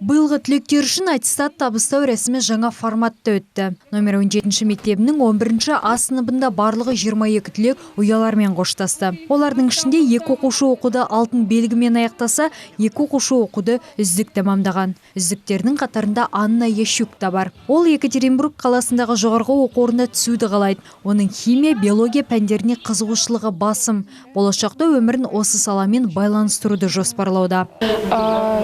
Биылғы түлектер үшін аттестат табыстау рәсімі жаңа форматта өтті. Номер 17 мектебінің 11 А сыныбында барлығы 22 түлек ұялармен қоштасты. Олардың ішінде екі оқушы оқуды алтын белгімен аяқтаса, екі оқушы оқуды үздік тәмамдаған. Үздіктердің қатарында Анна Ящук та бар. Ол Екатеринбург қаласындағы жоғарғы оқу орнына түсуді қалайды. Оның химия, биология пәндеріне қызығушылығы басым. Болашақта өмірін осы саламен байланыстыруды жоспарлауда.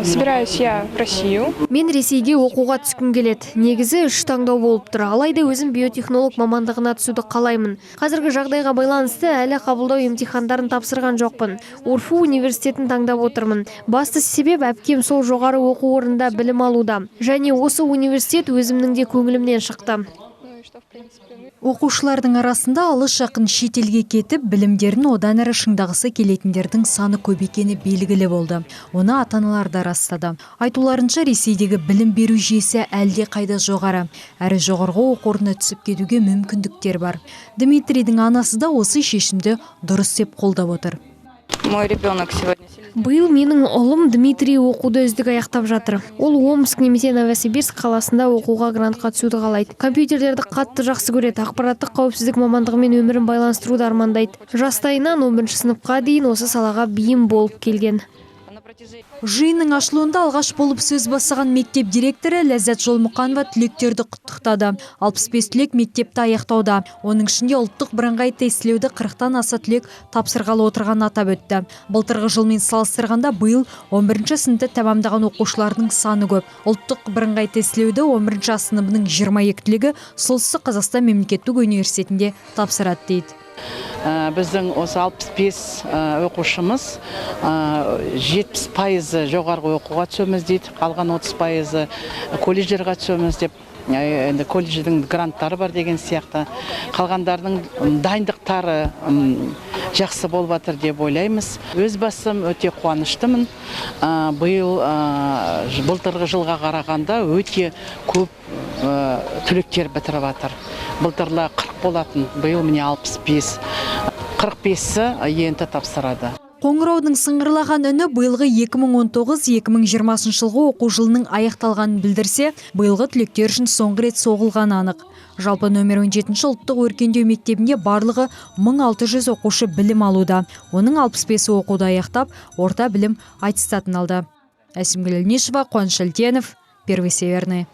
Собираюсь я в Россию. Мен Ресейге оқуға түскім келеді. Негізі үш таңдау болып тұр. Алайда өзім биотехнолог мамандығына түсуді қалаймын. Қазіргі жағдайға байланысты әлі қабылдау емтихандарын тапсырған жоқпын. УрФУ университетін таңдап отырмын. Басты себеп – әпкем сол жоғары оқу орнында білім алуда. Және осы университет өзімнің де көңілімнен шықты. Ну и что, в принципе, ну, Оқушылардың арасында алыс жақын шетелге кетіп, білімдерін одан әрі шыңдағысы келетіндердің саны көп екені белгілі болды. Оны ата-аналар да растады. Айтуларынша, Ресейдегі білім беру жүйесі әлде қайда жоғары. Әрі жоғарғы оқу орнына түсіп кетуге мүмкіндіктер бар. Дмитрийдің анасы да осы шешімді дұрыс деп қолдап отыр. Мой ребенок сегодня Биыл менің ұлым Дмитрий оқуды үздік аяқтап жатыр. Ол Омск немесе Новосибирск қаласында оқуға грантқа түсуді қалайды. Компьютерлерді қатты жақсы көреді. Ақпараттық қауіпсіздік мамандығымен өмірін байланыстыруды армандайды. Жастайынан 11 сыныпқа дейін осы салаға бейім болып келген. На протяжении Жиынның ашылуында алғаш болып сөз бастаған мектеп директоры Ләззат Жолмұқанова түлектерді құттықтады. 65 түлек мектепті аяқтауда. Оның ішінде ұлттық бірыңғай тестілеуді 40-тан аса түлек тапсырғалы отырғанын атап өтті. Былтырғы жылмен салыстырғанда биыл 11 сыныпты тәмамдаған оқушылардың саны көп. Ұлттық бірыңғай тестілеуді 11 А сыныбының 22 түлегі Солтүстік Қазақстан мемлекеттік университетінде тапсырады дейді. Біздің осы 65 оқушымыз, 70%-ы жоғарғы оқуға түсеміз дейді, қалған 30%-ы колледждерге түсеміз деп. Енді колледждің гранттары бар деген сияқты. Қалғандарының дайындықтары жақсы болып жатыр деп ойлаймыз. Өз басым өте қуаныштымын. Биыл былтырғы жылға қарағанда өте көп түлектер бітіріп жатыр. Былтырла 40 болатын, биыл міне 65. 45-і ЕНТ тапсырады. Қоңыраудың сыңғырлаған үні биылғы 2019-2020 жылғы оқу жылының аяқталғанын білдірсе, биылғы түлектер үшін соңғы рет соғылғаны анық. Жалпы нөмір 17 ұлттық өркендеу мектебінде барлығы 1600 оқушы білім алуда. Оның 65-і оқуды аяқтап, орта білім аттестатын алды. Әсемгүл Әлнешева, Қуаныш Әлтенов, Первый Северный.